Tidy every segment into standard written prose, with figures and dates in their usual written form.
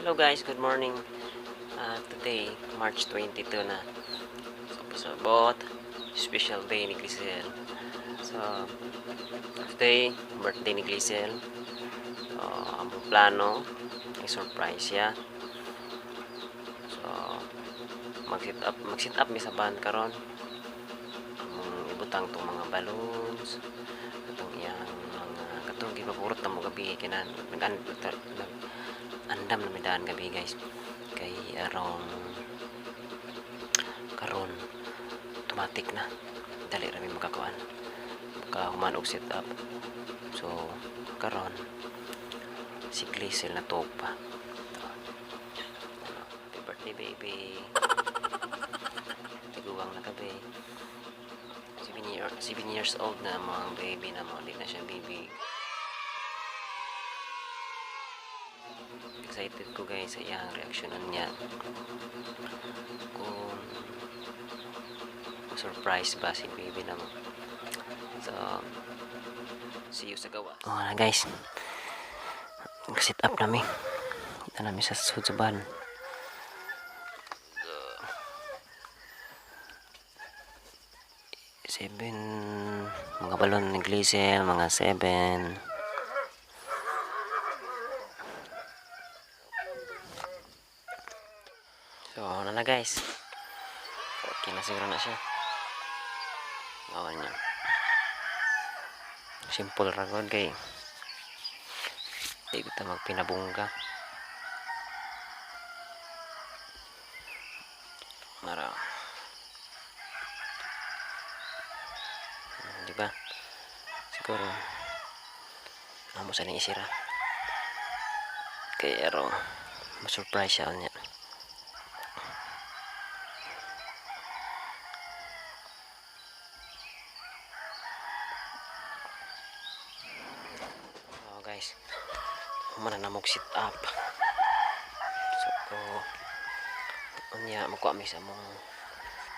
Hello guys, good morning. Today, March 22 na. So, pasabot, special day ni Glisel. So, today, birthday ni Glisel. So, ang plano, i-surprise siya. So, mag-sit up mi sa van karon. Among ibutang tong mga balloons, katong iyang mga katong gipapurot na mo gabi kay na nag nag andam na mi daan gabi, guys, kay arong karon automatic na dali ra mi makakuan, makahuman og set up. So karon si Glisel natog pa. Ito. Ano, happy birthday, baby. Tiguang na gabi, 7 years old na mga baby na mo, di na siya baby. Excited ko, guys, sa iyang reaksyonan niya, kung surprise ba si baby na mo. So see you sa gawa. Oh na guys, sit up nami na nami sa sud sa van. So, 7 mga balon ni Glisel, mga 7. So na na guys, okay na siguro na siya. Awan niya, simple ra gud kay di ko ta magpinabungga. Mara, di ba? Siguro amo sa ning isira kay aron ma-surprise siya niya. Oh guys, humana na mo sit up. So ko unya magkuha mi sa among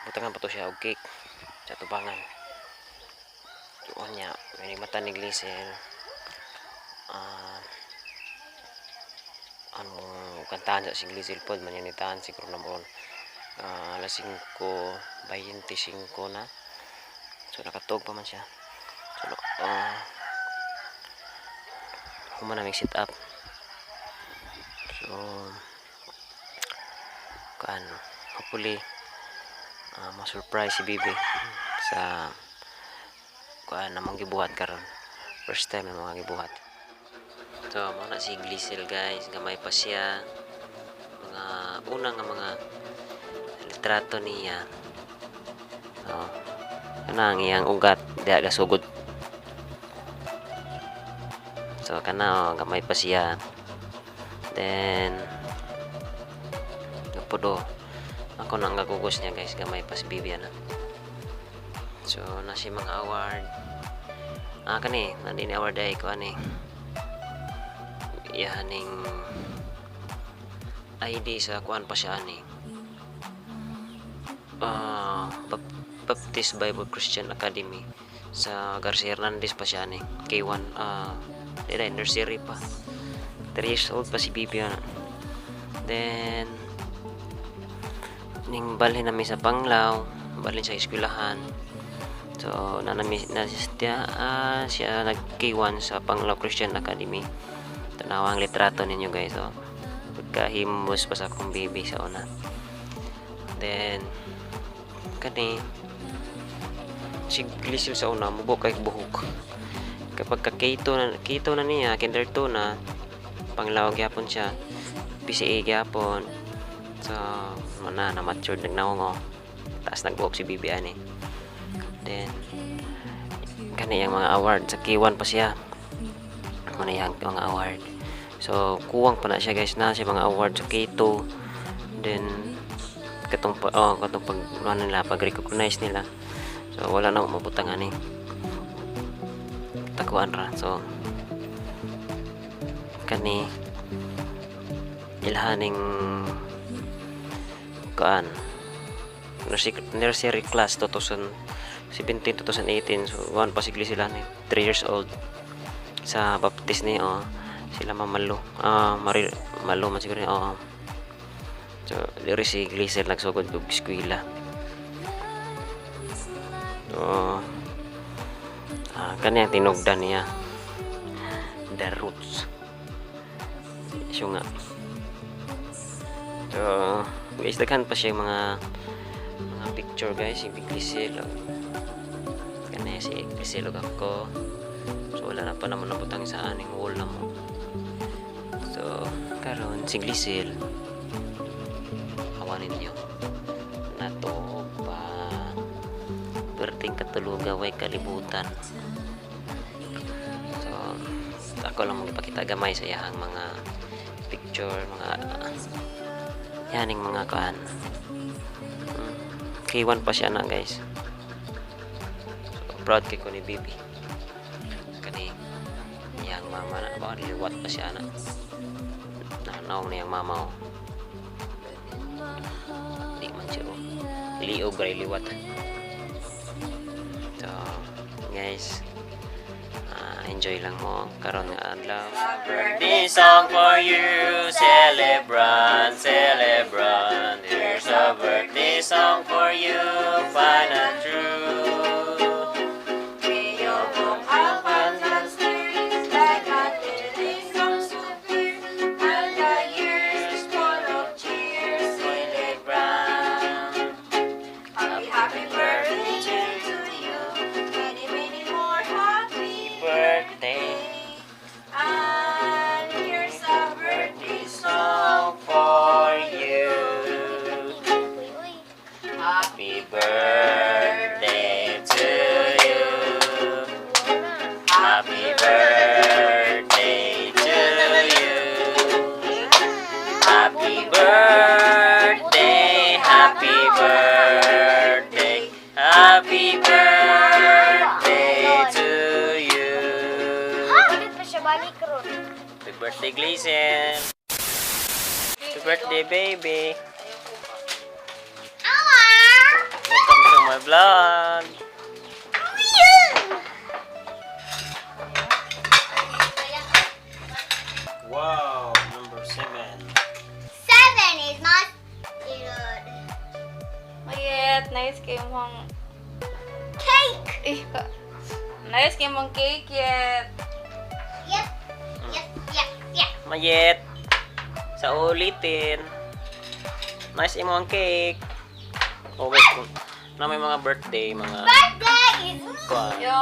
butangan pa to siya og cake sa tubangan. So unya may mata ni Glisel, ano, kantahan sa si Glisel pod manyanitahan siguro na mo, alas 5:25 na. So nakatug pa man siya. So human na sit up. So kan hopefully ma-surprise si Bibi sa kuan namong gibuhat karon, first time na mga gibuhat. So mao na si Glisel guys, gamay pa siya, mga una nga mga litrato niya. Oh, kana ang iyang ugat diha gasugod. So kana, oh, gamay pa siya. Then pudo ako nang gagugos niya guys, gamay pa si Bibi ana. So na siya mga award, kani nandini ni award ay ko ani iyaning ID sa kuan pa siya ani, Baptist Bible Christian Academy sa Garcia Hernandez pa siya ani, K1, dili, nursery pa, 3 years old pa si Bibi ana. Then ning balhin nami sa Panglao, balhin sa eskwelahan. So nanami na siya, siya nag K1 sa Panglao Christian Academy. Tanawa ang litrato ninyo guys. Oh, pagkahimbos pa sa akong baby sa una. Then kani si Glisel sa una, mubo kay buhok. Kapag ka K2 na, K2 na niya, kinder 2 na, Panglao gyapon siya, PCA gyapon. So na na matured, nagnaong, oh, taas nagbuhok si bibi ani. Then kani yang mga award sa K1 pa siya mo na yang mga award. So kuwang pa na siya guys, na siya mga award sa K2. Then katong pa, oh, katong pag ano nila, pag recognize nila. So wala na mabutang ani, takuan ra. So kani ilhaning kuan nursery class 2017 2018. So one pa sigli sila ni 3 years old sa Baptist ni, oh. Sila Mama Lo. Ah, Mari Malo man siguro. Oo. So, diri si Glisel nagsugod og eskwela. So, kani ang tinugdan niya. The Roots. Siya nga. So, guys, daghan pa siya mga picture, guys, yung Glisel. Kani si Glisel ug ako. So, wala na pa naman nabutang sa aning wall na mo. So, karon si Glisel awa ninyo. Natuog pa. Perting katuluga, way kalibutan. So, ako lang magipakita gamay sa iyahang mga picture, mga yaning mga kuan. K1 pa siya na, guys. So, proud kay ko ni baby. Kani iyang mama na ba, liwat pa siya na. Naong na iyang mama, oh. Di man siya, oh. Liog ra liwat. So, guys, enjoy lang mo karon nga adlaw. Birthday song for you, celebrant, celebrant. Here's a birthday song for you, fine and true. May your abundance like a lily so clear, and the years full of cheers. Celebrant. Happy, happy birthday to you. Many, many more happy Birthday. And here's a birthday Song for you. Happy birthday to you. Happy birthday to you. Happy birthday, happy birthday, happy birthday to you. Ulit pa siya balik ron. Happy birthday, Gleason. Happy birthday, baby. Welcome to my vlog. Wow, number 7. 7 is my favorite. Mayet, nice kay mong Cake. Eh, ka, nice kay mong cake yet. Yep. Mayet. Sa ulitin. Nice imo ang cake. Oh, wait. Kung na may mga birthday, mga Birthday is me. Kuan, Yo.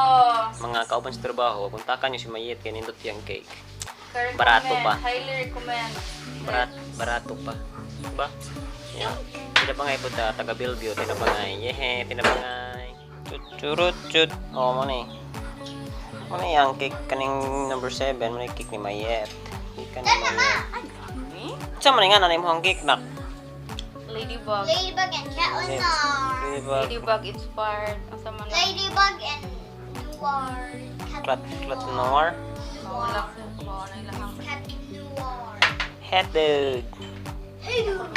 mga kauban sa trabaho, kontakan niyo si Mayet kay nindot yung cake. Ka-recommend. Barato pa. Highly recommend. Barato pa. Ba? Yeah. Tinabangay po ta, taga Bellevue, tinabangay. Yehe, tinabangay. Chut churut chut. Oh, mo ni. Mo ni ang cake kaning number 7, mo ni cake ni Mayet. Cake ni Mayet. Sa man nga nanay mo ang cake nak? Ladybug. Ladybug and Cat Noir. Ladybug. Ladybug inspired. Asa man na? Ladybug and Noir. Cat Clat clat noir. Wala ko. Wala na ilahang. Cat Noir. Hot dog. Hey, dude.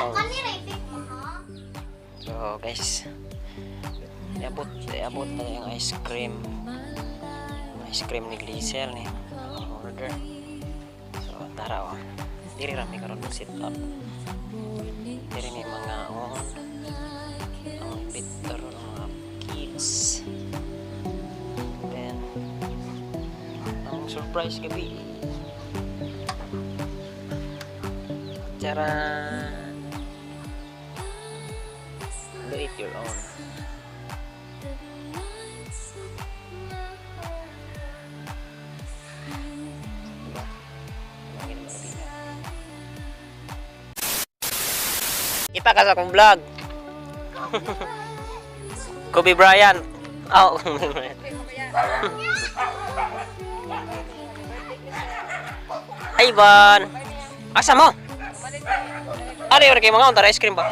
Oh. Kanina i-pick mo, ha? So guys, iabot na yung ice cream. Ice cream ni Glisel ni ang order. So tara, oh. Diri ra mi karon mag sit up. Diri mi mga on. Ang bitter ng mga kids. Then ang surprise gabi. Charan! Do it your own. Diba? Lagi na mga. Kita ka sa akong vlog. Kobe Bryant. Oh. Ay, Ivan. Asa mo? Ari, ora kay mga unta ice cream ba?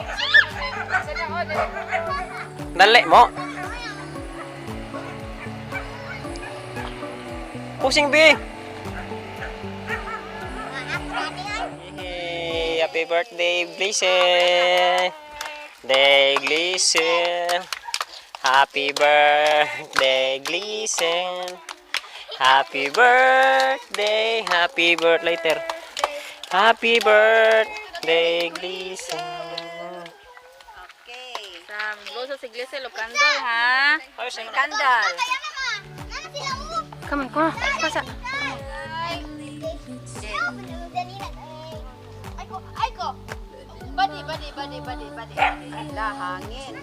Dali mo. Pusing B. Hey, happy birthday, Gleason. Day, Gleason. Happy birthday, Gleason. Happy birthday, happy birthday later. Happy birthday, Glisel. Okay. Sa blow sa iglesia lo candle ha. Candle. Kaya mama, nana sila oh. Come on, come on. Pasa. Ay ko, ay ko. Badi, badi, badi, badi, badi. Ala, hangin.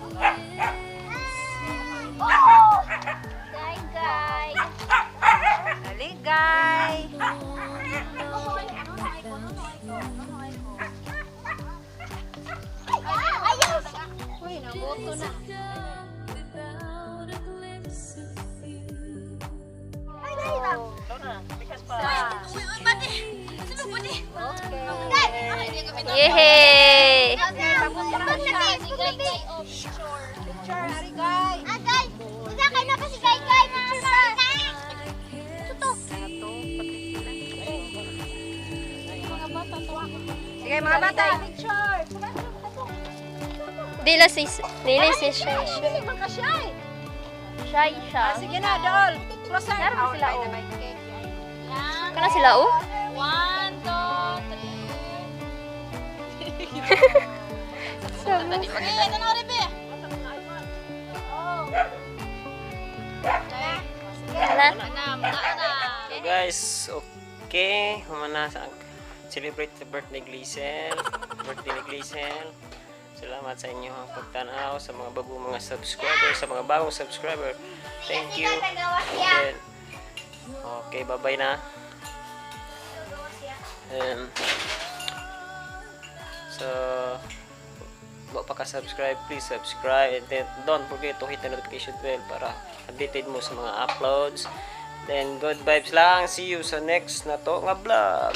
Oh! Guy, guy. Aligay. Ayaw! Uy, nabuto na. Without a glimpse of you. Ay, dali ba? Uy, uy, pati. Sino pati? Okay. Yay! Paglabi, Picture, arigay. Ah, guys! Usa kay na pa si Guy Guy, mga mga. Tuto. Sige, mga bata, picture. Dila si dili si Shy. Dili man ka shy. Shy siya. Ah, sige na, dool. Closer. Meron Oh, sila, ay, oh. na may cake. Kana sila oh? One, two, three. Sabi. Eh, ito na rin, Kana. Na, mga na. So guys, okay. Humana sa celebrate the birthday Glisel. Birthday ni Glisel. Salamat sa inyong pagtanaw, sa mga bagong mga subscriber, sa mga bagong subscriber. Thank you. Then, okay, bye-bye na. So, wa pa ka-subscribe, please subscribe and then don't forget to hit the notification bell para updated mo sa mga uploads. Then, good vibes lang. See you sa next na to nga vlog.